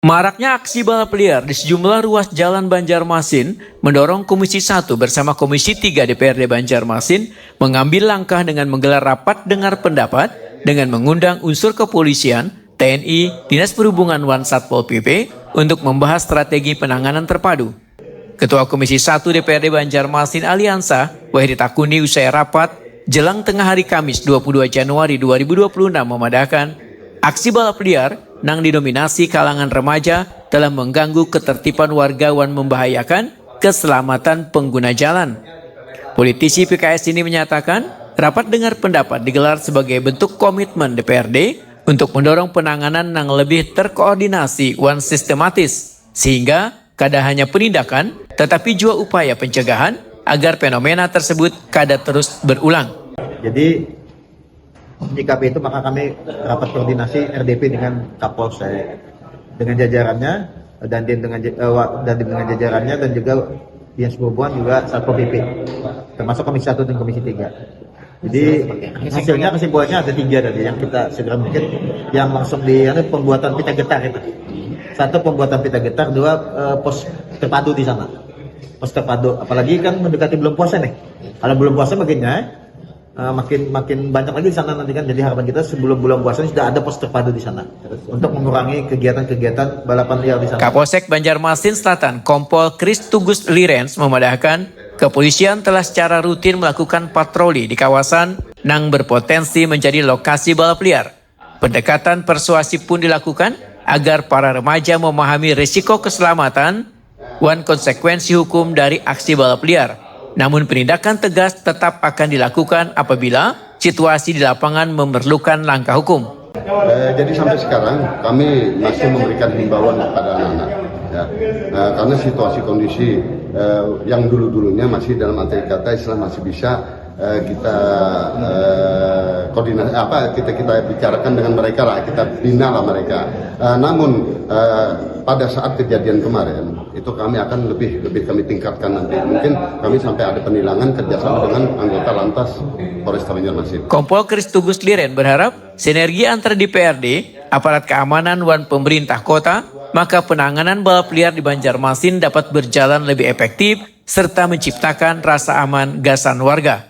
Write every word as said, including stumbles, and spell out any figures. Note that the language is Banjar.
Maraknya aksi balap liar di sejumlah ruas jalan Banjarmasin mendorong Komisi satu bersama Komisi tiga D P R D Banjarmasin mengambil langkah dengan menggelar rapat dengar pendapat dengan mengundang unsur kepolisian, T N I, Dinas Perhubungan wan Satpol P P untuk membahas strategi penanganan terpadu. Ketua Komisi satu D P R D Banjarmasin Aliansa, Wahid ditakuni usai rapat jelang tengah hari Kamis dua puluh dua Januari dua ribu dua puluh enam memadahkan, aksi balap liar nang didominasi kalangan remaja telah mengganggu ketertiban warga wan membahayakan keselamatan pengguna jalan. Politisi P K S ini menyatakan, rapat dengar pendapat digelar sebagai bentuk komitmen D P R D untuk mendorong penanganan yang lebih terkoordinasi wan sistematis, sehingga kada hanya penindakan, tetapi juga upaya pencegahan agar fenomena tersebut kada terus berulang. Jadi menyikapi itu maka kami rapat koordinasi R D P dengan Kapolsek, dengan jajarannya, dan dengan eh, dan dengan jajarannya dan juga Dinas Perhubungan juga Satpol P P, termasuk Komisi Satu dan Komisi Tiga. Jadi hasilnya kesimpulannya ada tiga tadi yang kita segera mungkin yang langsung di anu, pembuatan pita getar itu. Satu pembuatan pita getar, dua eh, pos terpadu di sana. Pos terpadu, apalagi kan mendekati bulan puasa nih. Kalau bulan puasa makinnya eh, makin makin banyak lagi di sana nanti kan. Jadi harapan kita sebelum bulan puasa sudah ada pos terpadu di sana untuk mengurangi kegiatan-kegiatan balapan liar di sana. Kapolsek Banjarmasin Selatan Kompol Kristugus Lirens memadahkan, kepolisian telah secara rutin melakukan patroli di kawasan nang berpotensi menjadi lokasi balap liar. Pendekatan persuasif pun dilakukan agar para remaja memahami risiko keselamatan wan konsekuensi hukum dari aksi balap liar. Namun penindakan tegas tetap akan dilakukan apabila situasi di lapangan memerlukan langkah hukum. Eh, jadi sampai sekarang kami masih memberikan himbauan kepada anak-anak. Ya. Eh, karena situasi kondisi eh, yang dulu-dulunya masih dalam arti kata istilah masih bisa eh, kita eh, koordinasi apa kita kita bicarakan dengan mereka lah, kita bina lah mereka. Eh, namun eh, pada saat kejadian kemarin itu kami akan lebih lebih kami tingkatkan nanti. Mungkin kami sampai ada penilangan kerjasama dengan anggota Lantas Polresta Banjarmasin. Kompol Kristugus Liren berharap sinergi antara D P R D, aparat keamanan wan pemerintah kota, maka penanganan balap liar di Banjarmasin dapat berjalan lebih efektif serta menciptakan rasa aman gasan warga.